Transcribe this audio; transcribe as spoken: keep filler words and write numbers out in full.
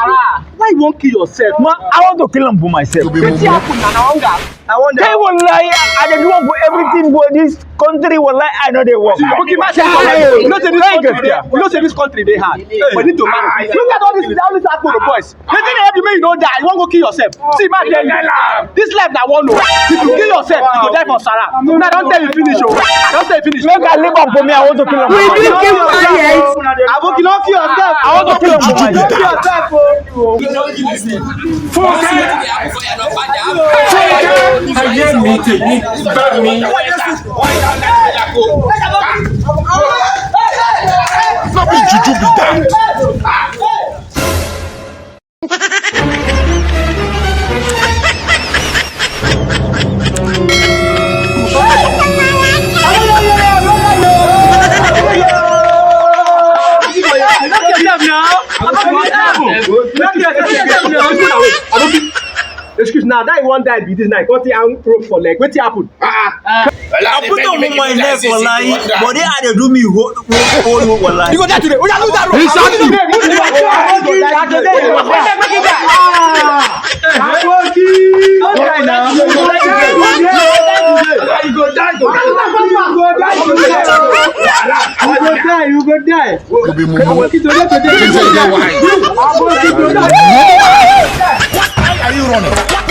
Sarah. Why you wan kill yourself? Ma, I want to kill am for myself. Wetin happen na? Na hunger. I wonder. Hey, wallahi, I dey do am for everything for this country. Wallahi, I no dey work. Aboki, ma, you know say this country dey, you know say this country dey hard. We need to manage. Look at all this, all this akporo boys. Wetin dey help you make you no die? You wan go kill yourself? See, ma, tell you, this life na one o. If you kill yourself, you go die for Sarah. Na, I don tell you finish o. I don tell you finish. Make I leave am for me. I want to kill am. Will you keep quiet? Aboki, no kill yourself. I want to kill am for myself. No kill yourself o. Fúnkẹ́! Fúnkẹ́! Ayé mi, tèmi, bá mi. No be juju be that. Excuse, now that you wan die be this night, got the hand rope for leg. Wetin happen? I put on my neck for lie, but they had to do me whole whole whole whole lie. You go die today. Oya, lose that rope. He shot you. You go die today. You go die now. You go die today. You go die today. You go die. You go die. You go die. You go die. You go die. Why are you running?